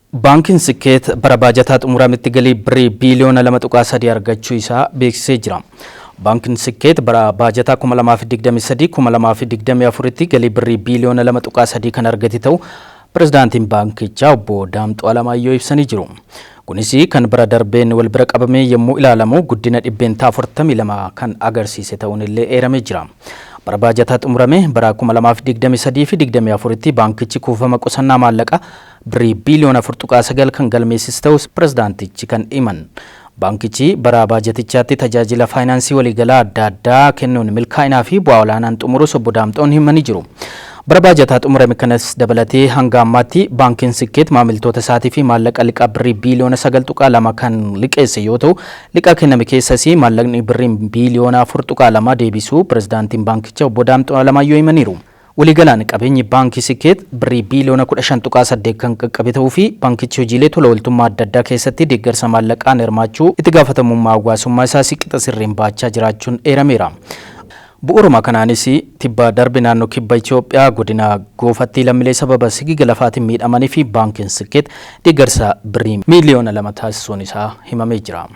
Baankiin Sikkeet bara baajataa xumurametti galii birrii biiliyoona 2.3 argachuu isaa beeksisee jira. Baankiin Sikkeet bara baajataa 2023 2024tti galii birrii biiliyoona 2.3 kan argate ta'u pirezidaantiin baankichaa obbo Daamxoo Alamaayyoo ibsanii jiru. Kunis kan bara darbeen wal bira qabamee yommuu ilaalamu guddina 42% kan agarsiise ta'uun illee eeramee jira. Bara baajataa xumurame bara 2023 fi 24tti baankichi kuufama qusannaa maallaqaa birrii biiliyoona 4.9 kan galmeessise ta'us pirezidaantichi kan himan. Baankichi bara baajatichaatti tajaajila faayinaansii waliigalaa adda addaa kennuun milkaa'inaa fi bu'aa olaanaan xumurus obbo Daamxoon himanii jiru. Bara baajataa xumurame kanas dabalatee hanga ammaatti baankiin Sikkeet maamiltoota isaatii fi maallaqa liqaa birrii biiliyoona 9.2 kan liqeesse yoo ta'u, liqaa kenname keessas maallaqni birriin biiliyoona 4.2 deebisuu pirezidaantiin baankichaa obbo Daamxoo Alamaayyoo himaniiru. Waliigalaan qabeenyi baankii Sikkeet birrii biiliyoona 15.8 kan qaqqabe ta'uu fi baankichi hojiilee tola ooltummaa adda addaa keessatti deeggarsa maallaqaan hirmaachuu itti gaafatamummaa hawaasummaa isaas qixa sirriin baachaa jiraachuun eerameera. Bu'uuruma kanaanis tibba darbe naannoo kibba Itoophiyaa godina Goofatti lammiilee sababa sigiga lafaatiin miidhamanii fi baankiin Sikkeet deeggarsa birrii miiliyoona 2 taasisuun isaa himamee jira.